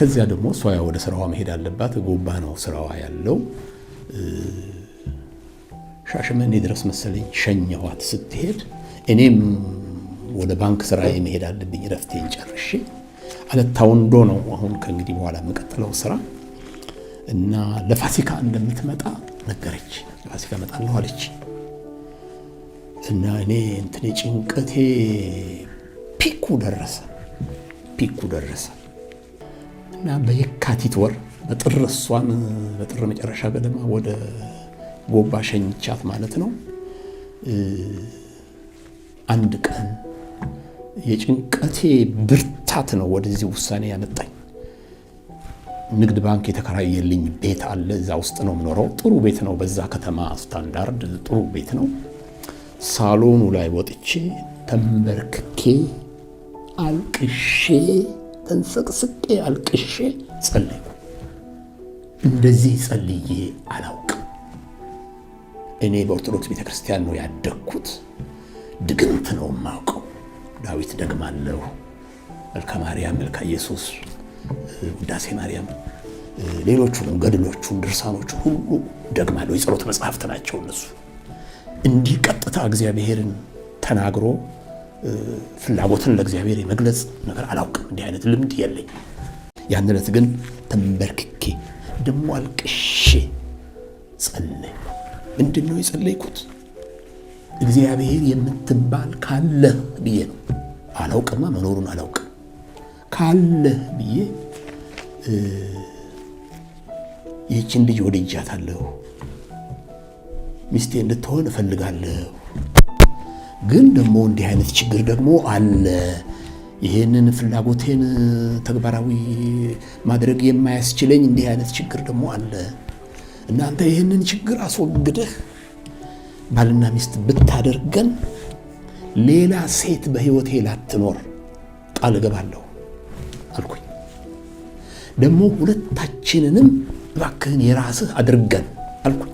ከዚያ ደግሞ እሷ ወደ ስራዋ መሄድ አለባት። ጎባ ነው ስራዋ ያለው። ሻሸመኔ ድረስ መሰለኝ ሸኘኋት። ስትሄድ እኔም ወደ ባንክ ስራ መሄድ አለብኝ፣ ረፍቴን ጨርሼ። አለታ ወንዶ ነው አሁን ከእንግዲህ በኋላ የምቀጥለው ስራ እና ለፋሲካ እንደምትመጣ ነገረች። ለፋሲካ እመጣለሁ አለች እና እኔ እንትኔ ጭንቀቴ peak ኡ ደረሰ፣ peak ኡ ደረሰ እና በየካቲት ወር በጥር እሷን በጥር መጨረሻ ገደማ ወደ ጎባ ሸኝቻት ማለት ነው። አንድ ቀን የጭንቀቴ ብርታት ነው ወደዚህ ውሳኔ ያመጣኝ። ንግድ ባንክ የተከራየልኝ ቤት አለ። እዛ ውስጥ ነው የምኖረው። ጥሩ ቤት ነው፣ በዛ ከተማ ስታንዳርድ ጥሩ ቤት ነው። ሳሎኑ ላይ ወጥቼ ተንበርክኬ አልቅሼ ተንሰቅስቄ አልቅሼ ጸለይኩ። እንደዚህ ጸልዬ አላውቅም። እኔ በኦርቶዶክስ ቤተክርስቲያን ነው ያደግኩት። ድግምት ነው የማውቀው። ዳዊት ደግማለሁ፣ መልካ ማርያም፣ መልካ ኢየሱስ፣ ውዳሴ ማርያም፣ ሌሎቹንም ገድሎቹን፣ ድርሳኖቹን ሁሉ ደግማለሁ። የጸሎት መጽሐፍት ናቸው እነሱ። እንዲህ ቀጥታ እግዚአብሔርን ተናግሮ ፍላጎትን ለእግዚአብሔር የመግለጽ ነገር አላውቅም። እንዲህ አይነት ልምድ የለኝ። ያን ዕለት ግን ተንበርክኬ ደሞ አልቅሼ ጸለይኩ። ምንድን ነው የጸለይኩት? እግዚአብሔር የምትባል ካለ ብዬ ነው። አላውቅማ፣ መኖሩን አላውቅም። ካለ ብዬ ይህችን ልጅ ወድጃታለሁ፣ ሚስቴ እንድትሆን እፈልጋለሁ። ግን ደግሞ እንዲህ አይነት ችግር ደግሞ አለ። ይህንን ፍላጎቴን ተግባራዊ ማድረግ የማያስችለኝ እንዲህ አይነት ችግር ደግሞ አለ። እናንተ ይህንን ችግር አስወግደህ ባልና ሚስት ብታደርገን ሌላ ሴት በሕይወቴ ላትኖር ቃል እገባለሁ አልኩኝ። ደግሞ ሁለታችንንም እባክህን የራስህ አድርገን አልኩኝ።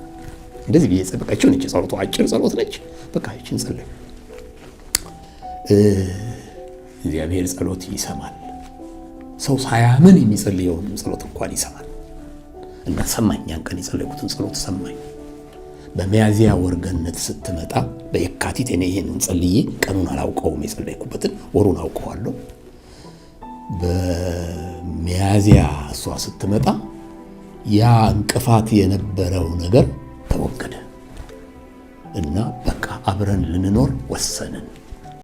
እንደዚህ ብዬ ጸበቃቸው ነች። ጸሎቱ አጭር ጸሎት ነች። በቃ ይችን ጸለይ። እግዚአብሔር ጸሎት ይሰማል። ሰው ሳያምን የሚጸልየውን ጸሎት እንኳን ይሰማል። እና ሰማኝ። ያን ቀን የጸለይኩትን ጸሎት ሰማኝ። በሚያዝያ ወር ገነት ስትመጣ በየካቲት እኔ ይሄንን ጸልዬ ቀኑን አላውቀውም፣ የጸለይኩበትን ወሩን አውቀዋለሁ። በሚያዝያ እሷ ስትመጣ ያ እንቅፋት የነበረው ነገር ተወገደ እና በቃ አብረን ልንኖር ወሰንን።